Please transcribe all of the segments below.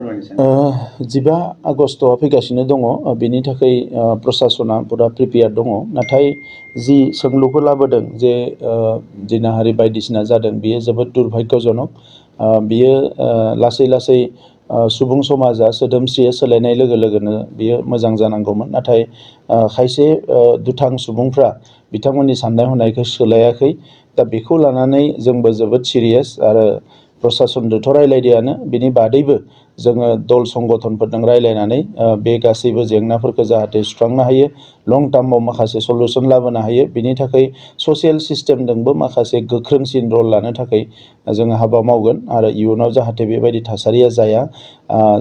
15 आगस्टआ फैगासिनो दङ बेनि थाखाय प्रसासना पुरा प्रिपेयार दङ नाथाय जि सोंलुखौ लाबोदों जे जिनाहारि बायदिसिना जादों बियो जोबोद दुर्भाग्यजनक बियो लासै लासै सुबुं समाजा सोदोमस्रिया सोलायनाय लोगो लोगोनो बियो मोजां जानांगौमोन नाथाय खायसे दुथां सुबुंफ्रा बिथांमोननि साननाय हनायखौ सोलायाखै दा बेखौ लानानै जोंबो जोबोद सिरियास आरो प्रसासनजोंथ' रायलायदोंआनो बिनि बादैबो जोङो दल संगठनफोरजों रायलायनानै बे गासैबो जेंनाफोरखौ जाहाथे सुस्रांनो हायो लं टार्माव माखासे सल्युसन लाबोनो हायो बिनि थाखाय ससियेल सिस्टेमजोंबो माखासे गोख्रोंसिन रल लानो थाखाय जोङो हाबा मावगोन आरो इयुनाव जाहाथे बेबायदि थासारिया जाया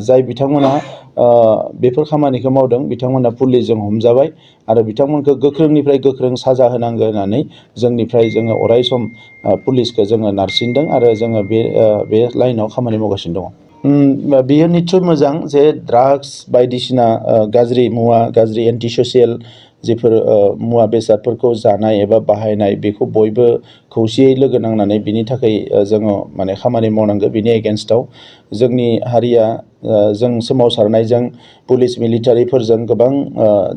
जाय बिथांमोना बेफोर खामानिखौ मावदों बिथांमोना पुलिसजों हमजाबाय आरो बिथांमोनखौ गोख्रोंनिफ्राय गोख्रों साजा होनांगौ होननानै जोंनिफ्राय जोङो अराय सम पुलिसखौ जोङो नारसिनदों आरो जोङो बे लाइनाव खामानि मावगासिनो दङ बियो निस्सय मोजां जे ड्राग्स बायदिसिना गाज्रि मुवा गाज्रि एन्टि ससियेल जिफोर मुवा बेसादफोरखौ जानाय एबा बाहायनाय बेखौ बयबो खौसेयै लोगो नांनानै बिनि थाखाय जोङो माने खामानि मावनांगौ बिनि एगेन्स्टआव जोंनि हारिया जों सोमावसारनायजों पुलिस मिलिटारिफोरजों गोबां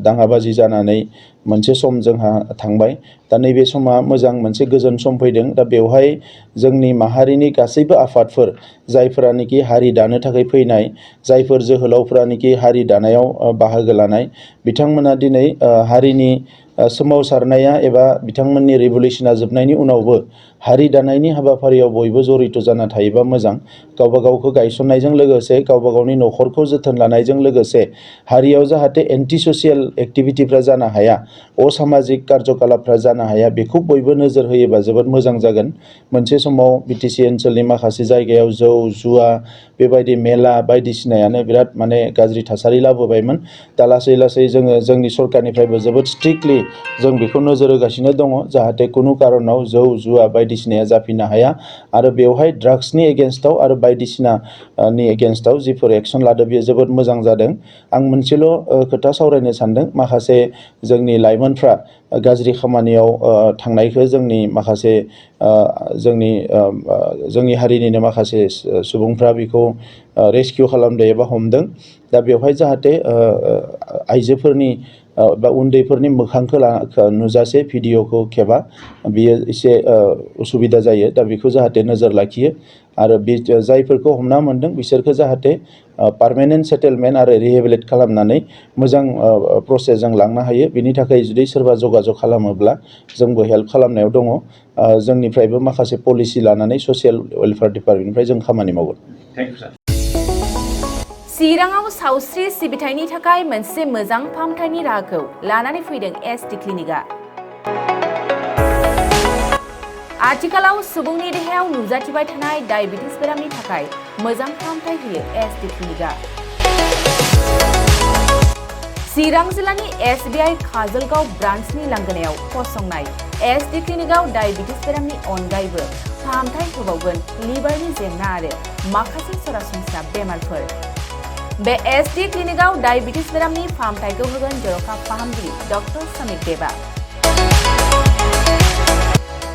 दाङाबाजि जानानै मोनसे सम जोंहा थांबाय दा नैबे समा मोजां मोनसे गोजोन सम फैदों दा बेवहाय जोंनि माहारिनि गासैबो आफादफोर जायफोरानोखि हारि दानो थाखाय फैनाय जायफोर जोहोलावफोरानोखि हारि दानायाव बाहागो लानाय बिथांमोना दिनै हारिनि सोमावसारनाया एबा बिथांमोननि रिभलिउसना जोबनायनि उनावबो हारि दानायनि हाबाफारियाव बयबो जरित जाना थायोबा मोजां गावबा गावखौ गायसननायजों लोगोसे गावबा गावनि न'खरखौ जोथोन लानायजों लोगोसे हारियाव जाहाथे एन्टि ससियेल एक्टिभिटिफ्रा जानो हाया असामाजिक कार्यकलापफ्रा जानो हाया बेखौ बयबो नोजोर होयोबा जोबोद मोजां जागोन मोनसे समाव बिटिसि ओनसोलनि माखासे जायगायाव जौ जुवा बेबायदि मेला बायदिसिनायानो बिराद माने गाज्रि थासारि लाबोबायमोन दा लासै लासै जोङो जोंनि सरकारनिफ्रायबो जोबोद स्ट्रिक्टलि जों बेखौ नोजोर होगासिनो दङ जाहाथे खुनु कारनाव जौ जुवा बायदिसिनाया जाफिननो हाया आरो बेवहाय ड्राग्सनि एगेन्स्टआव आरो बायदिसिनानि एगेन्स्टआव जिफोर एक्सन लादों बेयो जोबोद मोजां जादों आं मोनसेल' खोथा सावरायनो सानदों माखासे जोंनि लाइमोनफ्रा गाज्रि खामानियाव थांनायखौ जोंनि माखासे जोंनि हारिनिनो माखासे सुबुंफ्रा बेखौ रेस्किउ खालामदों एबा हमदों दा बेवहाय जाहाथे आइजोफोरनि बा उन्दैफोरनि मोखांखौ नुजासे भिडिअखौ खेबा बियो एसे उसुबिदा जायो दा बेखौ जाहाथे नोजोर लाखियो आरो बे जायफोरखौ हमना मोनदों बिसोरखौ जाहाथे पार्मानेन्ट सेटेलमेन्ट आरो रिहेबिलिट खालामनानै मोजां प्रसेसजों लांनो हायो बिनि थाखाय जुदि सोरबा जगाजग खालामोब्ला जोंबो हेल्प खालामनायाव दङ जोंनिफ्रायबो माखासे पलिसि लानानै ससियेल वेलफेयार डिपार्टमेन्टनिफ्राय जों खामानि मावगोन थेंक इउ सार चिराङाव सावस्रि सिबिथायनि थाखाय मोनसे मोजां फाहामथायनि राहाखौ लानानै फैदों एसटि क्लिनिकआ आथिखालाव सुबुंनि देहायाव नुजाथिबाय थानाय डायबिटिस बेरामनि थाखाय मोजां फाहामथाय होयो एसटि क्लिनिकआ चिरां जिल्लानि एसबिआइ काजलगाव ब्रान्चनि लांगोनायाव फसंनाय एसटि क्लिनिकआव डायबिटिस बेरामनि अनगायैबो फाहामथाय होबावगोन लिभारनि जेंना आरो माखासे सरासनस्रा बेमारफोर बे एसटि क्लिनिकआव डायबिटिस बेरामनि फाहामथायखौ होगोन जर'खा फाहामगिरि डक्टर समित देबा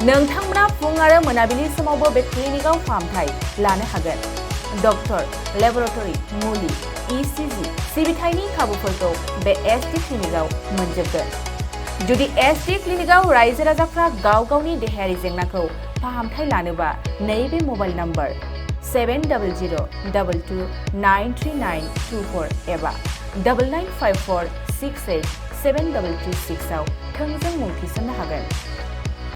नोंथांमोना फुं आरो मोनाबिलि समावबो बे क्लिनिकआव फाहामथाय लानो हागोन डक्टर लेबरेटरि मुलि इसिजि सिबिथायनि खाबुफोरखौ बे एसटि क्लिनिकआव मोनजोबगोन जुदि एसटि क्लिनिकआव रायजो राजाफ्रा गाव गावनि देहायारि जेंनाखौ फाहामथाय लानोबा नैबे मबाइल नम्बर 7002293924 एबा 9954687226 आव थोंजों मुं थिसननो हागोन